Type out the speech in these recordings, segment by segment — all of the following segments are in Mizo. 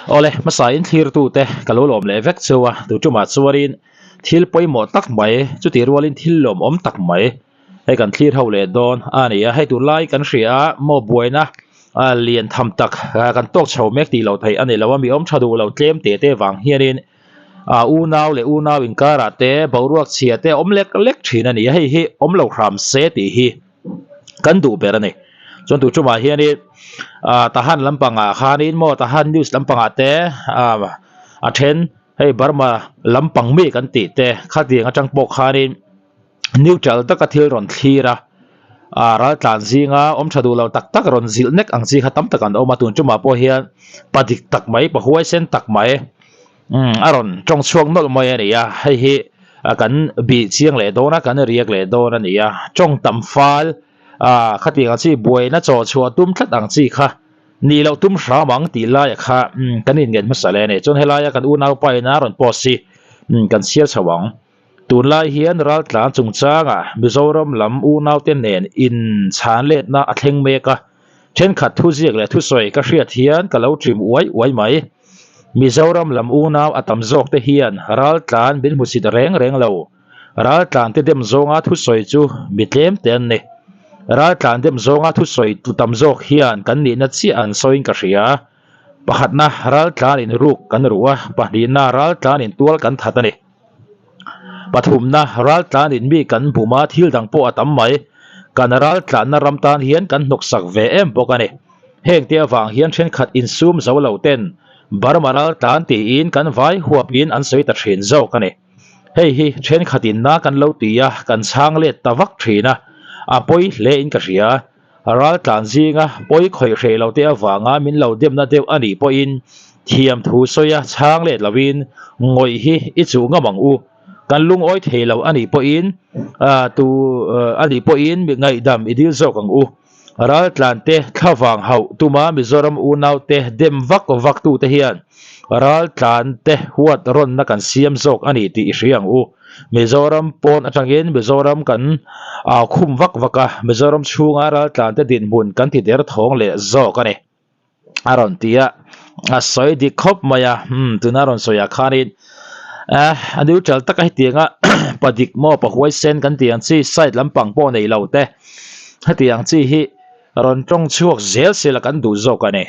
Awle, hmasa in thlirtute ka lo lawm leh vek cheu a, tu tumah chuanin thil pawimawh tak mai, chutih rualin thil lawmawm tak mai hei kan thlir ho leh dawn a ni a. Hei tunlai kan hria a, maw buaina lian tham tak kan tawk chho mek tih loh theih a ni lo a, mi awm tha duh lo tlem teh te vang hianin unau leh unau inkarah te boruak chhia te a awm lek lek thin a ni a, hei hi awm lo hram se tih hi. kan duh ber a ni. Chuan tu tumah hianin ah Tahan lampangah khanin maw Tahan news lampangah te ah a then hei Burma lampang mi kan tih te khatiang atang pawh khanin neutral taka thil rawn thlir a ah raltlan zinga awm tha duh lo tak tak rawn zilh nek ang chi kha tam tak an awm a tun tumah pawh hian pa dik tak mai pa huaisen tak mai Umm a rawn tawng chhuak nawlh mai a ni a, hei hi kan bih chiang leh dawn a, kan riak leh dawn a ni a, tawng tam fal ah khatiang ang chi buaina chaw chhuah tum tlat ang chi kha nih loh tum hram ang tih laia kha umm kan inngen hmasa leh a ni. Chuan helaia kan unaupa ina rawn post hi umm kan chhiar chho ang. Tunlai hian raltlan chungchangah Mizoram lam unaute nen inchhan letna a thleng mek a, thenkhat thuziak leh thusawi ka hriat hian ka lo trim uai uai mai. Mizoram lam unau a tam zawk te hian raltlan min hmusit reng reng lo. Raltlan te dem zawnga thusawi chu mi tlem te an ni. Raltlan dem zawnga thusawi tu tam zawk hian kan nihna chiah an sawiin ka hria. Pakhatna raltlan in ruk kan ruh a, pahnihna raltlan in tual kan that a ni. Pathumna, raltlan in mi kan bum a, thil dang pawh a tam mai. Kan raltlanna ram tan hian kan hnawksak ve em bawk a ni. Hengte avang hian thenkhat insum zo lo ten Burma raltlan tiin kan vai huapin an sawi ta thin zawk a ni. Hei hi thenkhat inna kan lo ti a, kan chhang let ta vak thin a, a pawi hle in ka hria. Raltlan zinga pawi khawih hreh lo te avanga min lo demna deuh a nih pawhin thiam thu sawi a chhang let lovin ngawih hi i chuh ngam ang u. Kan lungawi thei lo a nih pawhin tu a nih pawhin mi ngaihdam i dil zawk ang u. Raltlan te thlavang hauh tuma Mizoram unau te dem vak vak tu te hian raltlan te huat rawnna kan siam zawk a ni tih i hria ang u. Mizoram pawn atangin Mizoram kan au khum vak vak a, Mizoram chhunga raltlan te dinhmun kan ti der thawng leh zawk a ni. A rawn ti a, a sawi dik khawp mai a, umm tuna rawn sawi ah khanin eh a neutral taka hetianga pa dik maw pa huaisen kan tih ang chi side lampang pawh nei lo te hetiang chi hi rawn tawng chhuak zel sela kan duh zawk a ni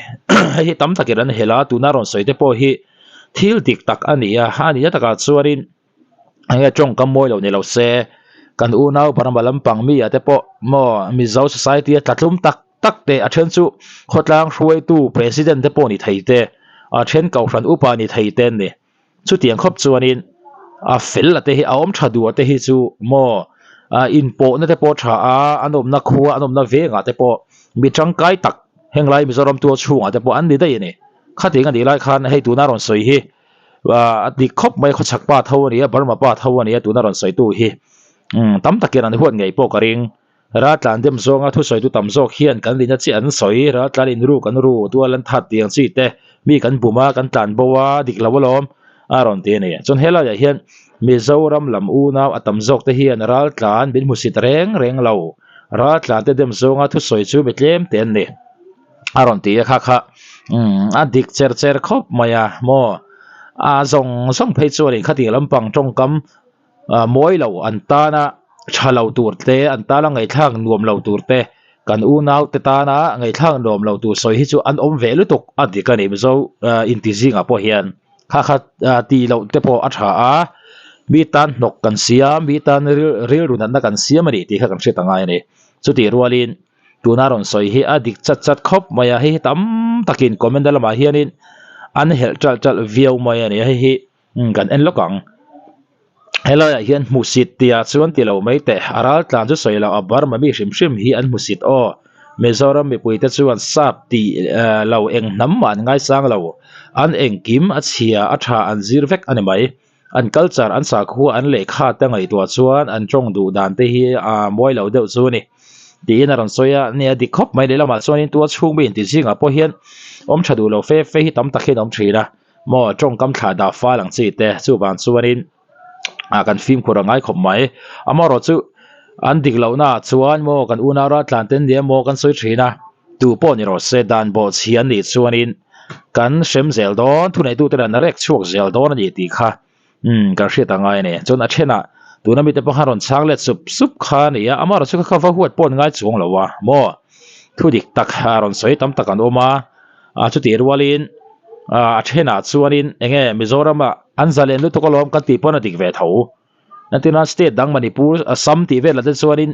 hei hi tam takin an hel a tuna rawn sawi te pawh hi thil dik tak a ni a, a nihna takah chuanin. Enge tawngkam mawi lo ni lo se kan unau Burma lampang mi ah te pawh maw Mizo society a tlatlum tak tak te a then chu khawtlang hruaitu president te pawh ni thei te a then kohhran upa ni thei te an ni chutiang khawp chuanin a fel a te hi a awm tha duh a te hi chu maw a inpawhna te pawh tha a an awmna khua an awmna vengah te pawh mi tangkai tak henglai Mizoram tual chhungah te pawh an ni daih a ni khatiang a nih lai khan hei tuna rawn sawi hi. A dik khawp mai khawchhak pa tho a ni a Burma pa tho a ni a tuna rawn sawitu hi umm tam takin an huat ngei pawh ka ring Raltlan dem zawnga thusawitu tam zawk hian kan lina chiah an sawi Raltlan in ru kan ru tual an that tih ang chi te mi kan bum a kan tlan bo a dik lo alawm a rawn ti a ni chuan helaiah hian Mizoram lam unau a tam zawk te hian Raltlan min hmusit reng reng lo Raltlan te dem zawnga thusawi chu mi tlem te an ni. A rawn ti a kha kha umm a dik cher cher khawp mai a maw a zawng zawng phei chuan in khatiang lampang tawngkam ah mawi lo an tana tha lo tur te an tana ngaihthlak nuam lo tur te kan unau te tana ngaihthlak nuam lo tur sawi hi chu an awm ve lutuk a dik a ni mizo ah inti zingah pawh hian kha kha ah tih loh te pawh a tha a mi tan hnawk kan siam mi tan rilru natna kan siam a ni tih kha kan hriat angai a ni chutih rualin. Tuna rawn sawi hi a dik chat chat khawp mai a, hei hi tam takin comment na lamah hianin an helh ṭalh ṭalh viau mai a ni a, hei hi kan en lawk ang. Helaiah hian hmusit tihah chuan ti lo mai teh, a raltlan chu sawi loh a Burma mi hrim hrim hi an hmusit aw. Mizoram mipuite chuan sap tih lo eng hnam mah an ngaisang lo, an engkim a chhia a tha an zir vek a ni mai. An culture, an sakhua, an lehkha te ngaihtuah chuan an tawng duh dan te hi a mawi lo deuh chu a ni. Tiin a rawn sawi a, nia dik khawp mai lehlamah chuanin tua chhung mi inti zingah pawh hian awm tha duh lo fe fe hi tam tak hian a awm thin a, maw tawngkam thlah dah fal ang chi te chuvang chuanin ah kan fimkhur a ngai khawp mai. Amaherawh chu an dik lohnaah chuan maw kan unau raltlan te nia maw kan sawi thin a, tu pawh ni rawh se dan bawhchhi an nih chuanin. kan hrem zel dawn, thuneitute an rek chhuak zel dawn a ni tih kha umm kan hriat a ngai a ni. Chuan a thenah tuna mite pawh khan rawn chhang let sup sup kha a ni a, amaherawhchu kha kha va huat pawh an ngai chuang lo a maw? Thu dik tak a rawn sawi tam tak an awm a, a chutih rualin a thenah chuanin eng nge Mizoramah an zalen lutuk alawm kan tih pawn a dik ve tho. Entirna state dang Manipur, Assam tih velah te chuanin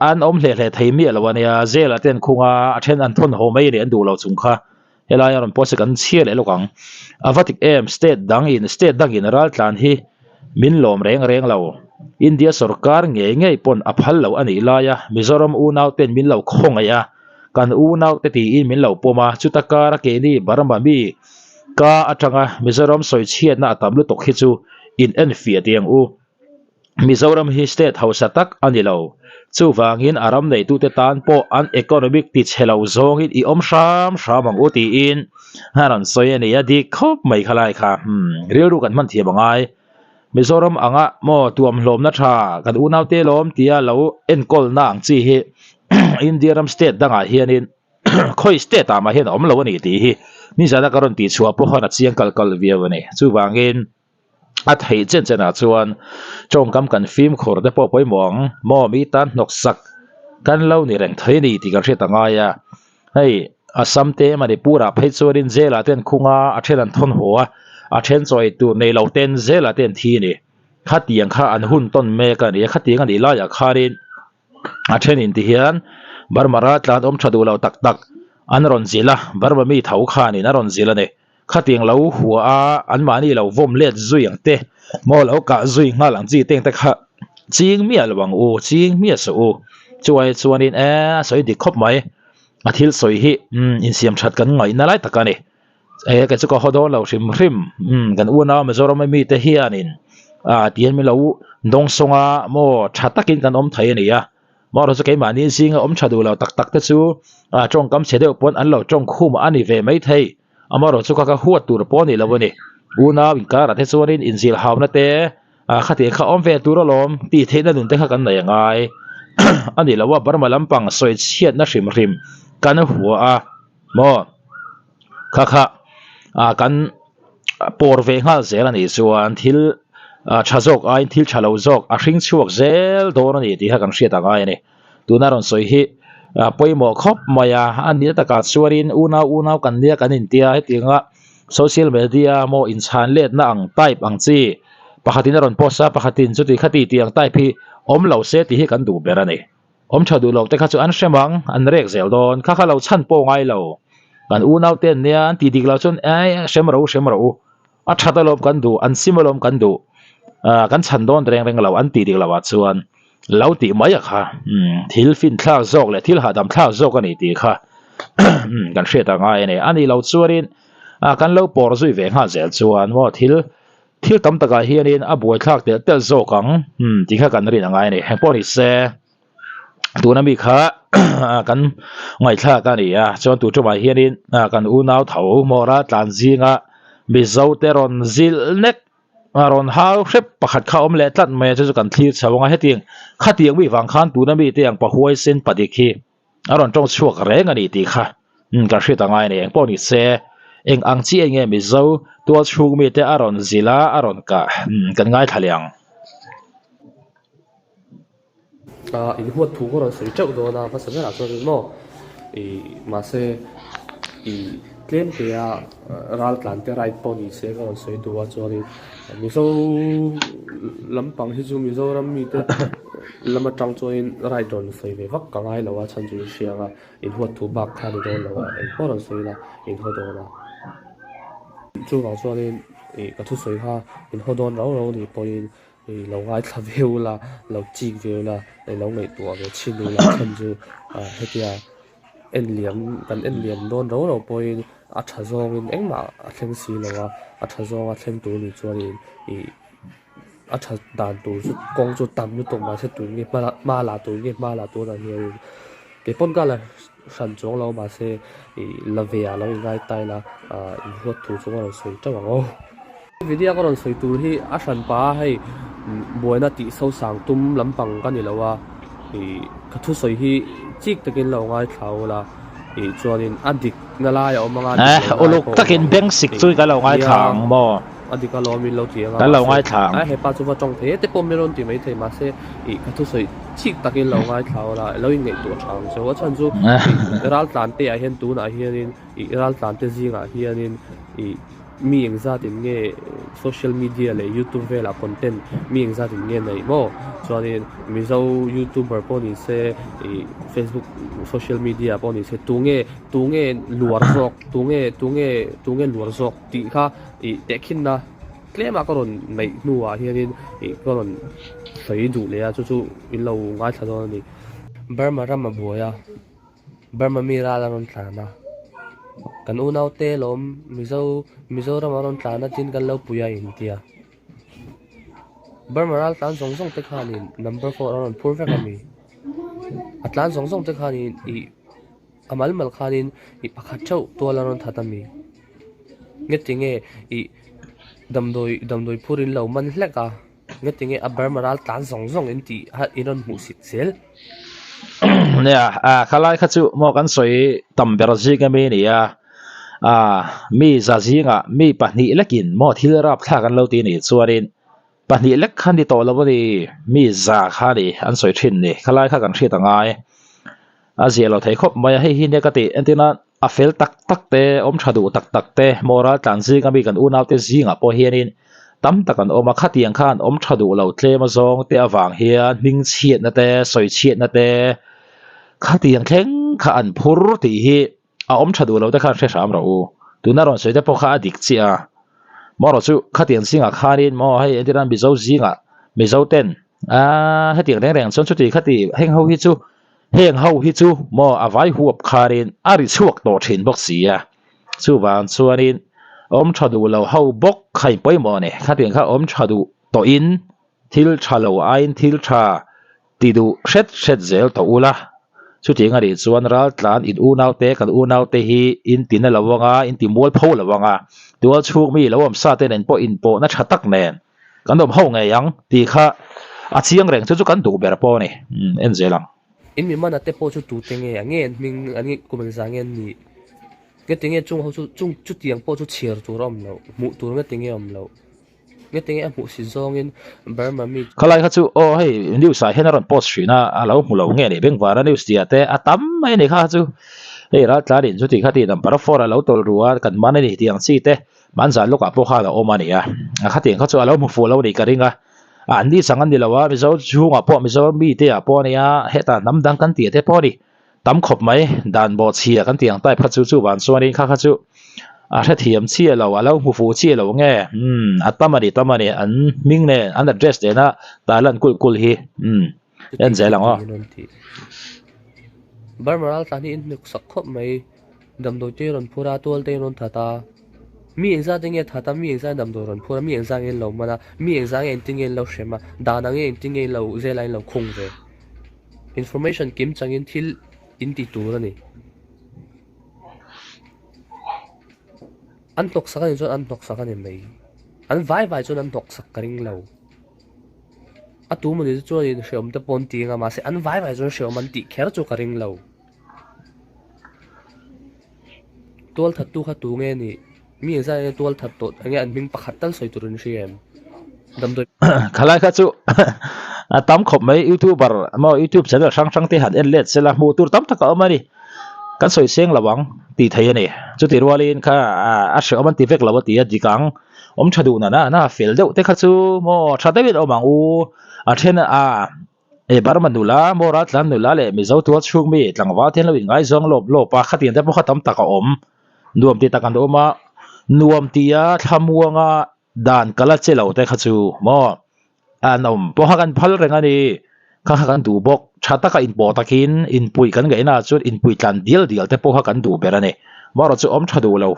an awm hle hle thei miah lo a nia, jail ah te an khung a, a then an thawn haw mai a ni an duh lo chung kha. Helai a rawn post hi kan chhiar leh lawk ang. A va tik em, state dang in state dang in raltlan hi min lawm reng reng lo. India sorkar ngei ngei pawn a phal lo a nih lai a, Mizoram unau ten min lo khawngaih a, kan unau te tiin min lo pawm a, chuta kara keini Burma mi ka atanga Mizoram sawichhiatna a tam lutuk hi chu in enfiah tih ang u. Mizoram hi state hausa tak a ni lo. Chuvangin a ram neitute tan pawh an economic ti chhe lo zawngin i awm hram hram ang u tiin a rawn sawi a ni a, dik khawp mai khalai kha. Umm rilru kan hman thiam a ngai. Mizoram anga maw tuamhlawmna tha kan unaute lawm tia lo enkawlna ang chi hi India ram state dangah hianin khawi state ah mah hian a awm lo a ni tih hi nizana ka rawn tihchhuah pawh khan a chiang kalh kalh viau a ni. Chuvangin a theih chen chen ah chuan tawngkam kan fimkhur te pawh pawimawh ang maw mi tan hnawk sak kan lo ni reng thei a ni tih kan hriat a ngai a. Hei Assam te Manipur ah phei chuanin jail ah te an khung a, a then an thawn haw a, a then chawi tur nei lo ten jail ah te an thi a ni. Khatiang kha an hun tawn mek a ni a, khatiang a nih laiah khanin a then in ti hian Burma raltlan awm tha duh lo tak tak an rawn zilh a, Burma mi tho khanin a rawn zilh a ni. Khatiang lo hua a anmahni lo vawm let zui ang te, maw lo kah zui nghal ang chi te ang te kha ching miah lo ang u, ching miah suh u. Chuai chuanin e a sawi dik khawp mai, a thil sawi hi umm insiam that kan ngaihna lai tak a ni. E kei chu ka haw dawn lo hrim hrim, umm kan unau Mizoram ami te hianin ah tihian min lo dawngsawng a maw tha takin kan awm thei a ni a. Marawh chu keimahni zinga awm tha duh lo tak tak te chu ah tawngkam chhe deuh pawn an lo tawng khum a ni ve mai thei. Amaherawh chu kha kha huat tur pawh a ni lo a ni. Unau inkarah te chuanin inzilh hauna te ah khatiang kha awm ve tur alawm tih theihna nun te kha kan nei angai a ni lo a, Burma lampang sawi chhiatna hrim hrim kan hua a maw kha kha ah kan pawr ve nghal zel a nih chuan thil ah tha zawk aiin thil tha lo zawk a hring chhuak zel dawn a ni tih kha kan hriat angai a ni. Tuna rawn sawi hi a pawimawh khawp mai a, a nihna takah chuanin unau unau kan nia kan intia hetianga social media maw inchhan letna ang type ang chi pakhatin a rawn post a pakhatin chuti khati tih ang type hi awm lo se tih hi kan duh ber a ni. Awm tha duh lo te kha chu an hrem ang, an rek zel dawn, kha kha lo chhan pawh ngai lo. Kan unau te an nia an tih dik loh chuan eh hrem rawh u hrem rawh u. A that alawm kan duh, an sim alawm kan duh, ah kan chhan dawn reng reng lo an tih dik loh ah chuan lo tih mai a kha umm thil fin thlak zawk leh thil hahdam thlak zawk a ni tih kha kan hriat a ngai a ni. A nih loh chuanin ah kan lo pawr zui ve nghal zel chuan maw thil thil tam takah hianin a buaithlak telh telh zawk ang umm tih kha kan rin a ngai a ni. Engpawh ni se. Tuna mi kha kan ngaihthlak a ni a, chuan tu tumah hianin kan unau tho hmawra tlan zinga Mizo te rawn zilh nek a rawn hau hrep pakhat kha awm leh tlat mai a, chu chu kan thlir chho ang a, hetiang khatiang mi vang khan tuna mi te ang pahuai sen padik hi a rawn tawng chhuak reng a ni tih kha kan hriat a ngai a ni. Engpawh ni se eng ang chiah nge Mizo tual chhung mite a rawn zilh a, a rawn kah kan ngaithla leh ang. Ah in huat thu ka rawn sawi teuh dawn a hmasa berah chuan in maw ih mahse ih tlem te a ral tlan te right pawh ni se ka rawn sawi duh a chuanin mizo lampang hi chu mizoram mite lam atang chuanin right rawn sawi ve vak ka ngai lo a chhan chu in hria ang a in huat thu bak kha a ni dawn lo a engpawh rawn sawi ila in haw dawn a chuvang chuanin ih ka thusawi kha in haw dawn rau rau anih pawhin. Ih lo ngaithla ve ula, lo chik ve ula, ih lo ngaihtuah ve chhin ula chhan chu ah hetia en liam kan en liam dawn ro ro pawhin a tha zawngin engmah a thleng si lo a, a tha zawnga thleng tur nih chuanin ih a tha dan tur chu kawng chu tam lutuk mahse tun nge hma hma la tur nge hma la tur ah hianin keipawn ka la hran chuang lo mahse ih la ve ah lo inngai ta ila ah inhuat thu chu ka rawn sawi teuh ang aw. Video ka rawn sawi tur hi a hran pa a hei buaina tih sosang tum lampang ka ni lo a ih ka thusawi hi chik takin lo ngaithla ula. Ih chuanin a dik na lai a awm anga dik Eh, lo lai uluk pawh a awm takin ang. beng sik Ih chu ka lo nia ngaithla ang maw? a dik alawm in lo ti anga Kan lo mahse ngaithla ang. a hepa chu va tawng thei e te pawh min rawn ti maithei mahse ih ka thusawi chik takin lo ngaithla ula lo inngaihtuah tha ang cheu a chhan chu ih raltlan te ah hian tunah hianin ih raltlan te zingah hianin ih Mi engzat in nge social media leh youtube velah content mi engzat in nge neih maw? Chuanin Mizo youtuber pawh ni se ih facebook social media pawh ni se tunge tunge luar zawk tunge tunge tunge luar zawk tih kha ih tehkhinna tlema ka rawn neih hnuah hianin ih ka rawn sawi duh leh a chu chu in lo ngaithla dawn a ni. Burma ram a buai a. Burma mi ral a rawn tlan a, kan unaute lawm Mizo Mizoram a rawn tlan a tin kan lo pui a intia. Burma ral tlan zawng zawng te khanin number four a rawn phur vek a mi. A tlan zawng zawng te khanin ih a mal mal khanin ih pakhat theuh tual a rawn that a mi. Nge tinge ih damdawi damdawi phur in lo man hlek a. Nge tinge a Burma ral tlan zawng zawng in tih kha in rawn hmuh sit zel. Nia, a khalai kha chu maw kan sawi tam ber zing ami a ni a, a mi za zingah mi pahnih lekin maw thil rapthlak an lo ti nih chuanin pahnih lek kha ni tawh lo a ni, mi za kha a ni an sawi thin ni, khalai kha kan hriat a ngai. A zia lo thei khawp mai a, hei hi nia ka tih entirna a fel tak tak te, awm tha duh tak tak te, maw ral tlan zing ami kan unau te zingah pawh hianin tam tak an awm a, khatiang khan awm tha duh lo tlem azawng te avang hian hming chhiatna te, sawi chhiatna te khatiang thleng kha an phur tih hi a awm tha duh lo te khan hre hram rawh u. Tuna rawn sawi te pawh kha a dik chiah a, maw chu khatiang zingah khanin maw hei entirna Mizo zingah Mizo ten aaa hetiang reng reng chuan chuti khati heng ho hi chu Heng ho hi chu maw a vai huap kharin a ri chhuak tawh thin bawk si a, chuvang chuanin awm tha duh lo ho bawk kha in pawimawh a ni. Khatiang kha awm tha duh tawhin thil tha lo aiin thil tha ti duh hret hret zel tawh ula, chutiang a nih chuan raltlan in unaute kan unaute hi in ti na lo anga, in ti mualpho lo anga, tualchhung mi lo awm sa te nen pawh inpawhna tha tak nen Kan awm ho ngei ang tih kha a chiang reng chu chu kan duh ber pawh a ni. Umm en zel ang. In mi mana te pawh chu tute nge a nge an hming an nge kum engzah nge an nih? Nge tinge chung ho chu chung chutiang pawh chu chhiar tur a awm loh, hmuh tur nge tinge a awm loh? Nge tinge a hmuh si zawngin Burma mi. Khalai kha chu aw hei news ah hian a rawn post thin a, a lo hmu lo nge ni Bengvara news tih ah te a tam mai a ni kha chu hei raltlan in chuti kha tih number four a lo tawlh ru a kan man a ni tih ang chi te. Hmanzan lawkah pawh khan a awm a ni a, a khatiang kha chu a lo hmu fuh lo a nih ka ring a, an ni chang an ni lo a, Mizo chhungah pawh Mizo mite ah pawh a nia, hetah hnam dang kan tih te pawh a ni, tam khawp mai, dan bawh chhia kan tih ang type kha chu chuvang chuanin kha kha chu a hrethiam chiah lo, a lo hmu fuh chiah lo nge, umm a tam a ni tam a ni, an hming nen an address nena tarlan kulh kulh hi, umm en zel ang aw. Burma raltlan hi in hnuk sak khawp mai. Damdawi te rawn phur a, tual te rawn that a, mi engzat nge that a, mi engzat damdawi rawn phur a, mi engzat nge an lo man a, mi engzat nge engtin nge an lo hrem a, dan ang nge engtin nge an lo zel a an lo khung ve. Information kim changin thil in ti tur a ni. An hnawksak a nih chuan an hnawksak a ni mai. An vai vai chuan an hnawksak ka ring lo. A tu mawni te chuan in hreawm te pawh an ti ang a, mahse an vai vai chuan hreawm an tih kher chu ka ring lo. Tual thattu kha tu nge nih? Mi engzat nge tual that tawh enge an hming pakhat tal sawi tur in hria em? Damdawi. Khalai kha chu a tam khawp mai youtuber emaw youtube channel hrang hrang te han en let sela hmuh tur tam tak a awm a ni. Kan sawi seng lo ang tih theih a ni. Chuti rualin kha a hreawm an ti vek lo a ti a dik ang. Awm tha duh nana na fel deuh te kha chu maw tha deuhin awm ang u. A then a Hei Burma nula, maw raltlan nula leh Mizo tual chhung mi tlangval te an lo inngaizawng lawp lawp a, khatiang te pawh kha tam tak a awm. Nuam ti tak an awm a, nuam tia thlamuanga dan kal a che lo te kha chu maw an awm pawh kha kan phal reng a ni. Kha kha kan duh bawk, tha taka inpawh takin inpui kan ngaihna ah chuan inpui tlan dial dial te pawh kha kan duh ber a ni. Marawh chu awm tha duh lo,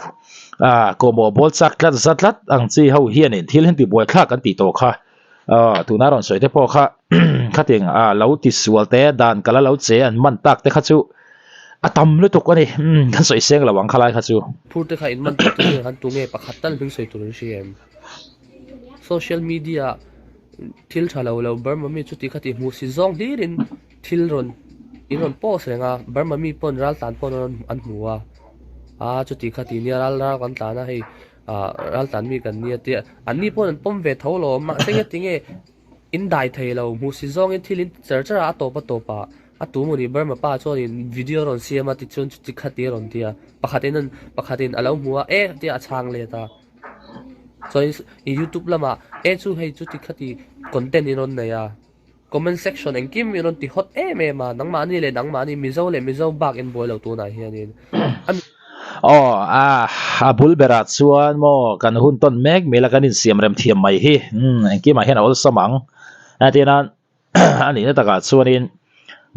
ah kawhmawh bawl chak tlat za tlat ang chi ho hianin thil hian tibuaithlak kan tih tawh kha. Aw tuna rawn sawi te pawh kha khating a lo ti sual te dan kala lo che an man tak te kha chu a tam lutuk a ni umm kan sawi seng lo ang khalai kha chu. Phur te kha in man tawh tur hian han tu nge pakhat tal hming sawi tur an hria em? Social media thil tha lo lo Burma mi chuti khati hmuh si zawng hlir in thil rawn. in rawn post reng a, Burma mi pawn ral tlan pawn an hmu a, aa chuti kha ti nia ral ral kan tlan a hei ah ral tlan mi kan nia tia an ni pawn an pawm ve tho lo mahse nge tinge in dai thei lo hmuh si zawngin thil in ti char char a a tawp a tawp ah a tu maw ni Burma pa chuanin video a rawn siam a tichuan chuti kha ti a rawn ti a pakhatin an pakhatin a lo hmu a e tia a chhang let a chuanin youtube lamah e chu hei chuti kha ti content in rawn nei a. Comment section engkim i rawn ti hot em em a, nangmahni leh nangmahni Mizo leh Mizo bak in buai lo tunah hianin a mi. Aw a, a bul berah chuan maw kan hun tawn mek mela kan insiam rem thiam mai hi, umm engkimah hian a awlsam ang. Entirnan a nihna takah chuanin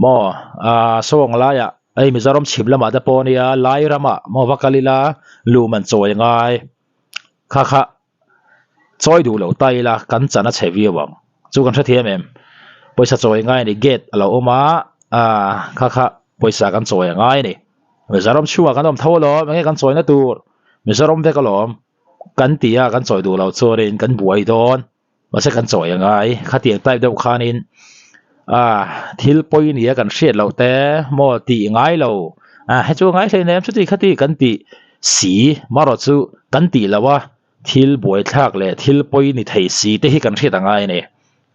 maw ah sawng laiah hei Mizoram chhim lamah te pawh nia Lai ramah maw va kal ila luh man chawi ngai kha kha. Chawi duh loh ta ila kan chan a chhe viau ang. Chu kan hrethiam em? Pawisa chawi ngai a ni, gate a lo awm a, aaa kha kha pawisa kan chawi a ngai a ni. Mizoram chhungah kan awm tho alawm, enge kan chawina tur? Mizoram vek alawm kan ti a, kan chawi duh loh chuanin kan buai dawn. Mahse kan chawi a ngai, khatiang type deuh khanin aaa thil pawi nia kan hriat loh te maw tih ngai lo ah he chu ngai hlei nem chuti khati kan tih si marawh chu kan tih loh a thil buaithlak leh thil pawi ni thei si te hi kan hriat a ngai a ni.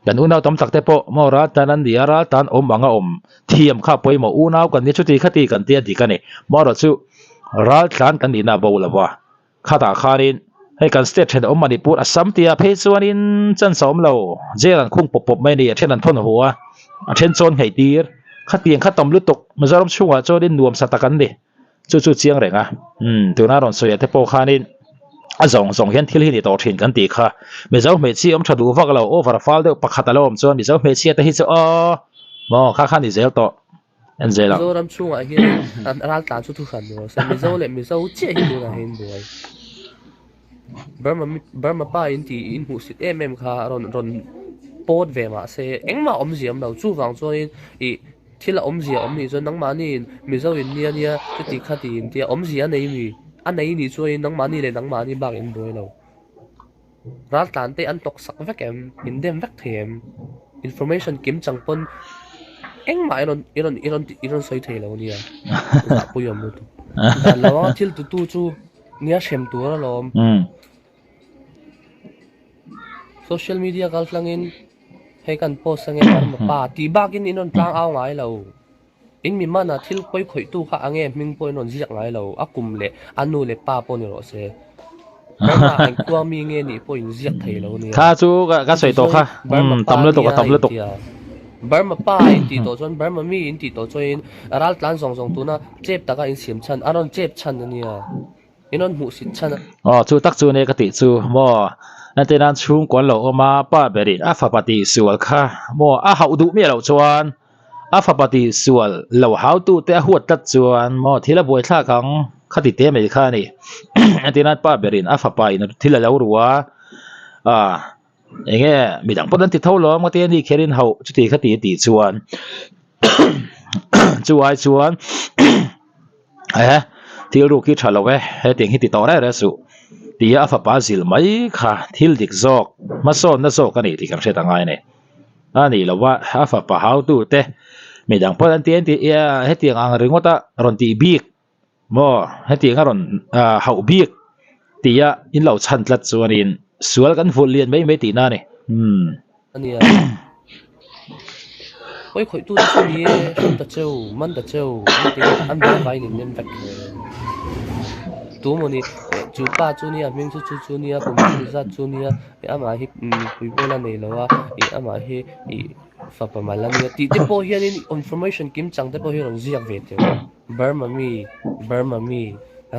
Kan unau tam tak te pawh maw ral tan an ni a ral tan awm anga awm thiam kha pawimawh unau kan nia chuti khati kan tia dik a ni marawh chu ral tlan kan nihna a bo lo a. Khatah khanin hei kan state thenawm Manipur Assam tia phei chuanin chance a awm lo, jail an khung pawp pawp mai a ni, a then an thawn hu a, a then chawn ngheih tir. Khatiang kha tam lutuk Mizoram chhungah chuanin nuam sa tak an ni, chu chu chiang reng a. Umm tuna rawn sawi ah te pawh khanin a zawng zawng hian thil hi ni tawh thin kan tih kha. Mizo hmeichhia awm tha duh vak lo, over fal deuh pakhat a lo awm chuan Mizo hmeichhia te hi chu aw maw kha kha ni zel tawh. En zel ang. Mizoram chhungah hian an ral tlan chu thu hran ni rawh se. Mizo leh Mizo chiah hi tunah hian buai. Burma mi Burma pa in tih in hmuhsit em em kha rawn rawn pawt ve mah se engmah awmzia awm lo. Chuvang chuanin ih thil a awmzia awm nih chuan nangmahniin Mizo in nia nia chuti khati in tia awmzia a nei mi a nei nih chuanin nangmahni leh nangmahni bak in buai lo. Ral tlan te an tawk sak vek em? In dem vek thei em? Information kim chang pawn engmah i rawn i rawn i rawn i rawn sawi thei lo nia. Zahpui awm lutuk. Dan lo a thil tutu chu nia hrem tur alawm. Social media kal tlangin hei kan post ange Burma pa tih bakin in rawn tlang au ngai lo. In mi mana thil pawi khawihtu kha a nge hming pawh in rawn ziak ngai lo, a kum leh a nu leh pa pawh ni rawh se. Burma eng khua mi nge nih pawh in ziak thei lo nia. Kha chu ka sawi tawh kha, Burma pa tam lutuk a nia tam in lutuk. tia. Burma pa in tih tawh chuan Burma mi in tih tawh chuan ral tlan zawng zawng tuna chep taka in siam chhan a rawn chep chhan a nia. In rawn hmuh sit chhan a. Aw chu tak chu nia ka tih chu maw entir nan chhungkaw an lo awm a pa berin a fapa tih sual kha maw a hauh duh miah loh chuan A fapa tih sual lo hautute a huat tlat chuan maw thil a buai thlak ang kha ti te mai kha a ni. Entir nan pa berin a fapa in thil a lo ru a, ah eng nge midang pawn an ti tho lawm ka ti a ni kherin hauh chuti kha ti a tih chuan chu ai chuan ehe thil ruk hi tha lo e hetiang hi ti tawh reng reng suh tia a fapa zilh mai kha thil dik zawk hmasawnna zawk a ni tih kan hriat a ngai a ni. A nih loh a, a fapa hautute midang pawh an ti an ti a, hetiang ang ringawt a rawn tih bik maw hetiang a rawn hauh bik tia in lo chhan tlat chuanin sual kan vulh lian mai mai tihna a ni. Umm. A nia. Pawi khawih tu te chu ni e, hram ta cheu, man ta cheu, an ti a, an vai vai nin nem vek hle. Tu maw ni, chu pa chu nia, hming chu chu chu nia, kum chu zat chu nia. Ih amah hi mipui pawn a nei lo a, ih amah hi ih fapa mal a nia tih te pawh hianin information kim chang te pawh hi rawn ziak ve teuh a, Burma mi Burma mi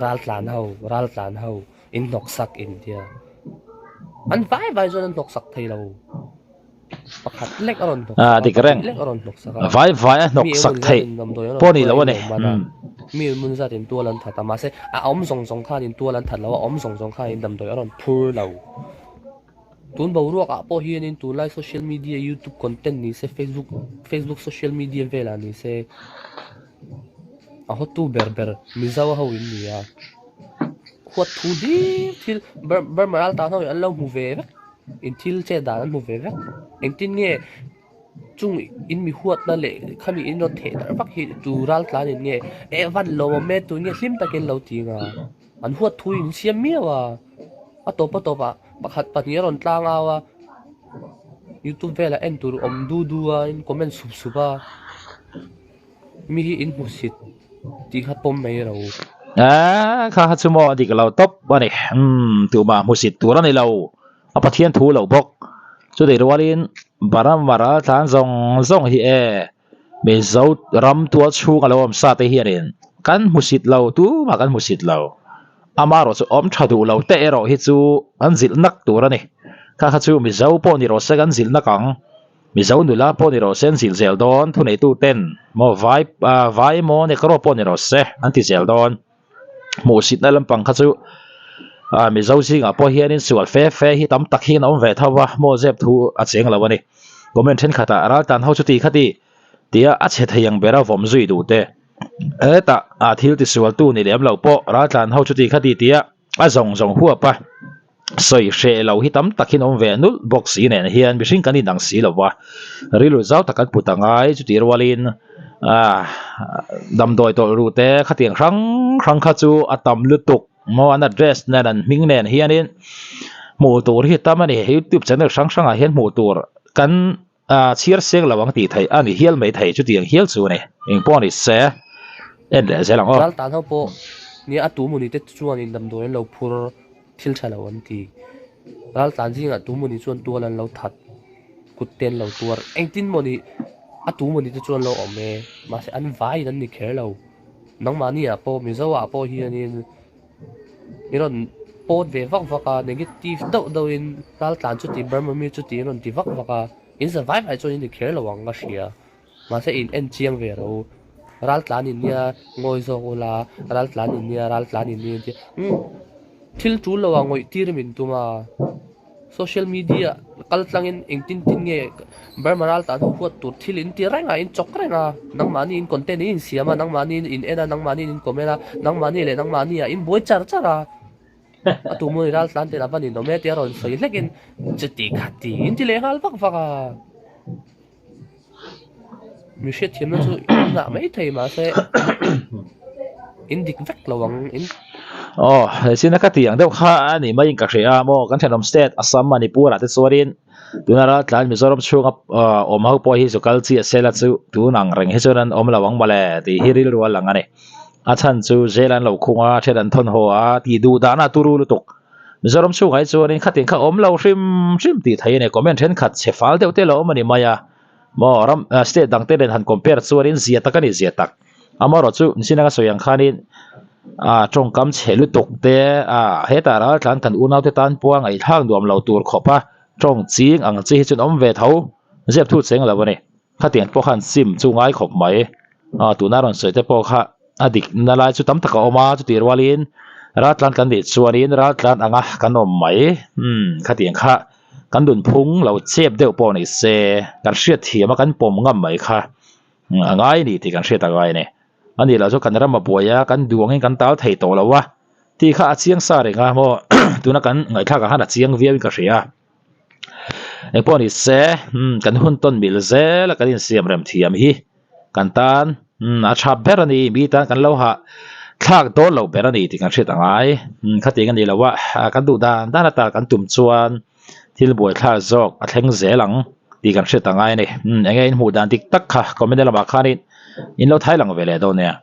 ral tlan ho ral tlan ho in hnawk sak in tia an vai vai chuan an hnawk sak thei lo pakhat lek a rawn hnawk Ah sak a dik reng pahnih lek a rawn hnawk sak a vai vai a mi hnawk sak engemaw theih zatin damdawi an rawn pawh a ni phur lo a a in ni lo man a umm. mi engemaw zatin tual an that a mahse a awm zawng zawng khanin tual an that lo a awm zawng zawng khanin damdawi a rawn phur lo. Tun boruak ah pawh hianin tunlai social media youtube content ni se facebook facebook social media velah ni se a hawtu ber ber mizo ho in ni a huat thu hlir thil burma ral tan ho in an lo hmu ve vek in thil chet dan an hmu ve vek engtin nge. Chung in mi huatna leh khami in rawn theh darh vak hi tu ral tlan in nge eh van lo awm e tun nge hlim takin lo ti nga an huat thu in siam miau a a tawp a tawp ah pakhat pahnih a rawn tlang au a youtube velah en tur awm du du a in comment sup sup a mi hi in hmusit tih kha pawm mai ro. Eeh kha kha chu maw a dik lo tawp a ni umm tumah hmusit tur a ni lo. A Pathian thu lo bawk. Chutih rualin Burma raltlan zawng zawng hi e Mizo ram tual chhung a lo awm sa te hianin kan hmusit lo tumah kan hmusit lo. Amaherawh chu awm tha duh lo te erawh hi chu an zilh nak tur a ni. Kha kha chu Mizo pawh ni rawh se kan zilh nak ang. Mizo nula pawh ni rawh se an zilh zel dawn thuneitu ten maw vai vai emaw Negro pawh ni rawh se an ti zel dawn. Hmuhsitna lampang kha chu ah Mizo zingah pawh hianin sual fe fe hi tam tak hian a awm ve tho a, maw zep thu a cheng lo a ni. Comment thenkhatah raltan ho chuti khati tia a chhe thei ang bera vawm zui duh te, hetah ah thil tisualtu ni lem lo pawh raltlan ho chuti khati tia a zawng zawng huap a. Sawi hreh lo hi tam tak hian awm ve nulh bawk si nen hian mihring kan inang si lo va, rilru zau tak kan put a ngai chutih rualin ah damdawi tawlh ru te khatiang hrang hrang kha chu a tam lutuk maw an address nen an hming nen hianin hmuh tur hi tam a ni youtube channel hrang hrangah hian hmuh tur kan ah chhiar seng lo ang tih theih a ni hial mai thei chutiang hial chu a ni engpawh a ni se en leh zel ang aw. Ral tan ho pawh nia a tu mawni te chuanin damdawi an lo phur thil tha lo an ti. Ral tlan zingah tu mawni chuan tual an lo that kut te an lo tuar engtin mawni a tu mawni te chuan lo awm e mahse an vaiin an ni kher lo nangmahni ah pawh Mizo ah pawh hianin I rawn pawt ve vak vak a, negative deuh deuh in ral tlan chuti Burma mi chuti in rawn ti vak vak a, in za vai vai chuan in ni kher lo ang ka hria, mahse in en chiang ve ro, ral tlan in nia ngawi zawk ula, ral tlan in nia ral tlan in nia tia umm thil tul lo ah ngawih tir min tum a. Social media kal tlangin engtin tin nge Burma ral tan ho huat tur thil in ti reng a, in chawk reng a, nangmahni in content in insiam a, nangmahni in en a, nangmahni in comment a, nangmahni leh nangmahni ah in buai char char a, a tu maw ral tlan ten a va ninawm e tia rawn sawi hlek in chuti khati in ti leh nghal vak vak a. Mi hriatthiamna chu in nghah mai thei mahse in dik vek lo ang in. Aw, hechina ka tih ang deuh kha a nih maiin ka hria a maw, kan thenawm state Assam Manipur ah te chuanin tuna raltlai Mizoram chhunga awm ho pawh hi zu kal chiah sela chu tun ang reng hi chuan an awm lo ang mawle tih hi rilru a lang a ni. A chhan chu jail an lo khung a, then an thawn haw a, tih duh dahna a turu lutuk. Mizoram chhungah hi chuanin khatin kha awm lo hrim hrim tih theih a ni. Comment thenkhat chhe fal deuh te lo awm a ni mai a. Maw ram state dang te nen han compare chuanin zia tak a ni zia tak. Amaherawh chu Mihring anga sawi ang khanin ah tawngkam chhe lutuk te ah hetah ral tlan kan unau te tan pawha ngaihthlak nuam lo tur khawp a tawng ching ang chi hi chuan awm ve tho zep thu cheng lo a ni. Khatiang pawh khan sim chu ngai khawp mai. Ah tuna rawn sawi te pawh kha a dik na lai chu tam tak a awm a chutih rualin raltlan kan nih chuanin raltlan anga kan awm mai umm khatiang kha kan nunphung lo chep deuh pawh ni se kan hriat thiam a kan pawm ngam mai kha a ngai a ni tih kan hriat a ngai a ni a nih loh chu kan ram a buai a kan duh angin kan tal thei tawh lo a tih kha a chiang sa reng a maw tuna kan ngaihthlak ah khan a chiang viau in ka hria. Engpawh ni se umm kan hun tawn mil zel a kan insiam rem thiam hi kan tan umm a tha ber a ni mi tan kan lo hah thlak dawn loh ber a ni tih kan hriat a ngai umm khatiang a ni lo a kan duh dan dan ata kan tum chuan thil buaithlak zawk a thleng zel ang tih kan hriat a ngai a ni umm eng nge in hmuh dan dik tak kha comment lamah khanin in lo thai lang ve leh dawn nia.